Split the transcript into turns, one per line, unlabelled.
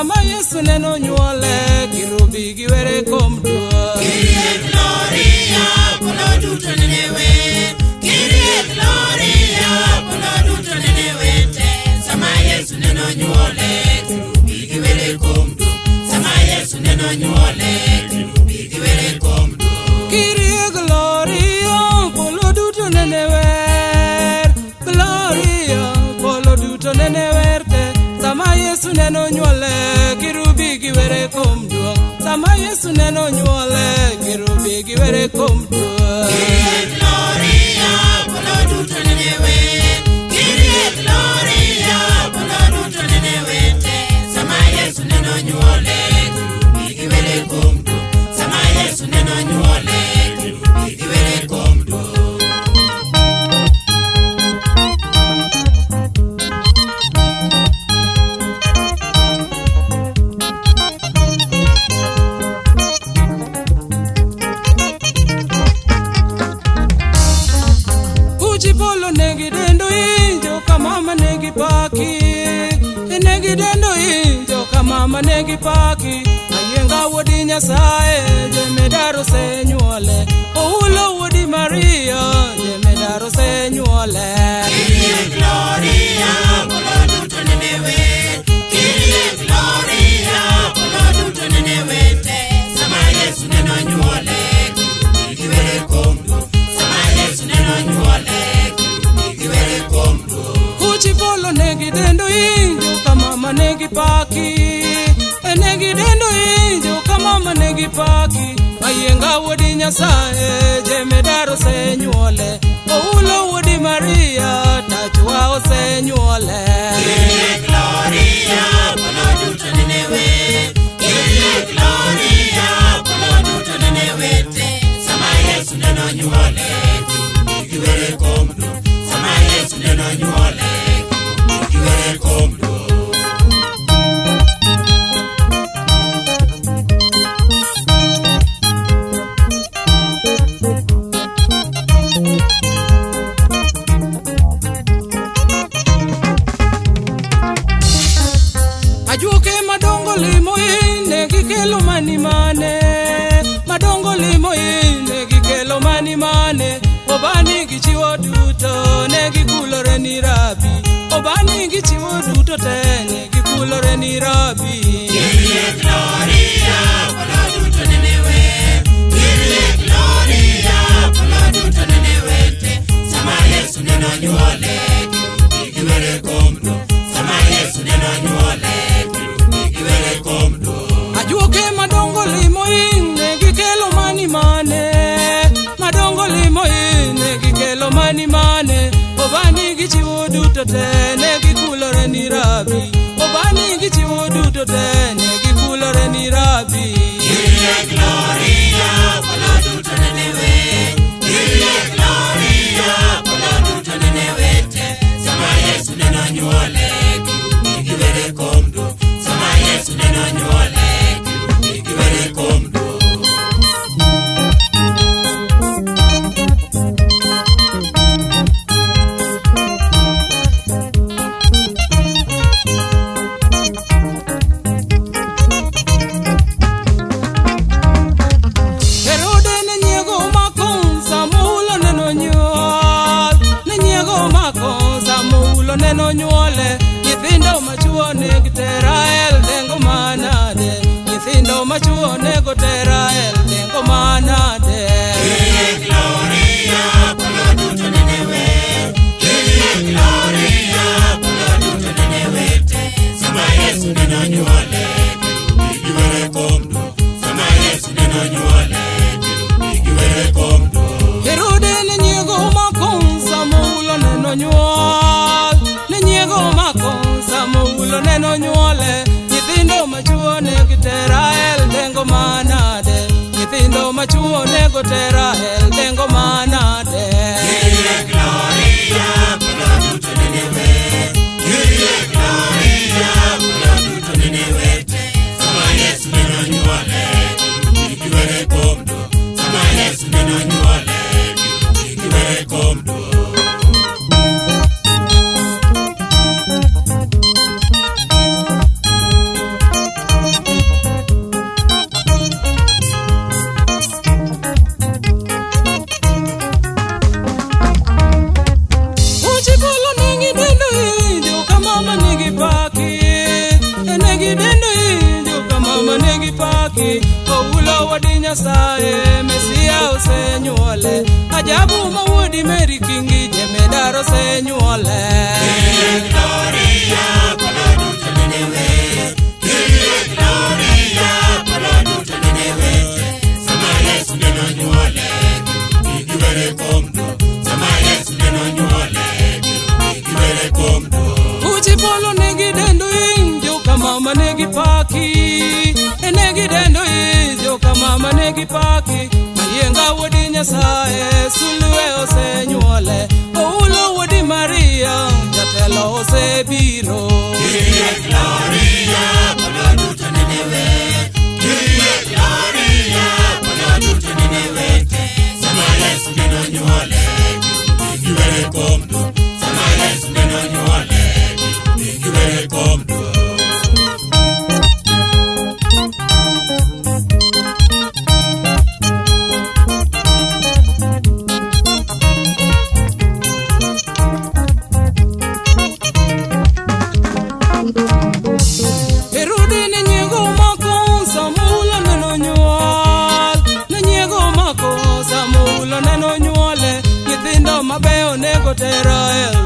Sama Yesu neno nyuole, kirubi giwere kom duong'.
Kyrie Gloria, polo duto nene wer. Kyrie Gloria, polo duto nene wete. Sama Yesu neno nyuole, kerubi giwere kom duong'. Sama Yesu neno nyuole, kerubi giwere kom duong'.
Kyrie Gloria, polo duto nene wer. Gloria, polo duto nene wer te. Sama Yesu neno nyuole, kirubi giwere kom duong'. Sama Yesu neno nyuole, kirubi giwere kom duong'.
Kyrie Gloria, polo duto nene wer. Kyrie Gloria, polo duto nene wete. Sama Yesu neno nyuole, kerubi giwere kom duong'. Sama Yesu neno nyuole, kerubi giwere kom duong'.
Uchi polo negi dendo injo kamama negi paki. Negi dendo injo kamama negi paki. Ayienga wuodi Nyasaye, jemedar osenyuole. Oulo wuodi Maria, jemedar osenyuole.
Kyrie Gloria, polo duto nene wer. Kyrie Gloria, polo duto nene wete. Sama Yesu neno nyuole, kerubi giwere kom duong'. Sama Yesu neno nyuole, kerubi giwere kom duong'.
Uchi polo negi dendo injo kamama negi paki. Negi dendo injo kamama negi paki. Ayienga wuodi Nyasaye, jemedar osenyuole. Oulo wuodi Maria, tachwa osenyuole.
Kyrie Gloria, polo duto nene wer. Kyrie Gloria, polo duto nene wete. Sama Yesu neno nyuole, kerubi giwere kom duong'. Sama Yesu neno nyuole, kerubi giwere kom duong'.
Ajuoke madongo limo ine gikelo mani mane. Madongo limo ine gikelo mani mane. Obani gichiwo duto ne gikulore ni Rabi. Obani gichiwo duto te ne gikulore ni Rabi.
Kyrie Gloria, polo duto nene wer. Kyrie Gloria, polo duto nene wete. Sama Yesu neno nyuole, kerubi giwere kom duong'. Sama Yesu neno nyuole, kerubi giwere kom duong'.
Ajuoke madongo limo ine gikelo mani mane. Madongo limo ine gikelo mani mane. Obani gichiwo duto te ne gikulore ni Rabi. Obani gichiwo duto te ne gikulore ni Rabi.
Kyrie Gloria, polo duto nene wer. Kyrie Gloria, polo duto nene wete. Sama Yesu neno nyuole, kerubi giwere kom duong'. Sama Yesu neno nyuole, kerubi giwere kom duong'.
Herode ne nyiego omako Samoulo neno nyuol. Ne nyiego omako Samoulo neno nyuole. Nyithindo machuo neg Terael dengo manade. Nyithindo machuo nego Terael dengo manade.
Kyrie Gloria, polo duto nene wer. Kyrie Gloria, polo duto nene wete. Sama Yesu neno nyuole, kerubi giwere kom duong'. Sama Yesu neno nyuole, kerubi giwere kom duong'.
Herode ne nyiego omako Samoulo neno nyuol. Ne nyiego omako Samoulo neno nyuole. Nyithindo machuo neg Terael dengo manade. Nyithindo machuo nego Terael dengo manade.
Kyrie Gloria, polo duto nene wer. Kyrie Gloria, polo duto nene wete. Sama Yesu neno nyuole, kerubi giwere kom duong'. Sama Yesu neno nyuole, kerubi giwere kom duong'.
paki. Oulo wuodi Nyasaye, Mesia osenyuole. Ajabu ma wuodi Mary Kingi, jemedar osenyuole.
Kyrie Gloria, polo duto nene wer. Kyrie Gloria, polo duto nene wer. Sama Yesu neno nyuole, kerubi giwere kom duong'. Sama Yesu neno nyuole, kerubi giwere kom duong'.
Uchi polo nigi dendo in, joka mama nigi paki. Nigi dendo in, joka mama nigi paki. Mayienga wuodi Nyasaye, sulwe osenyuole. Oulo wuodi Maria, jatelo osebiro.
Kyrie Gloria, polo duto nene wer. Kyrie Gloria, polo duto nene wer. Sama Yesu neno nyuole, kerubi giwere kom duong'. Sama Yesu neno nyuole, kerubi giwere kom duong'.
Herode ne nyiego mako Samuel neno nyuol. Ne nyiego mako Samuel neno nyuole. Nyithindo mabeyo nego tero e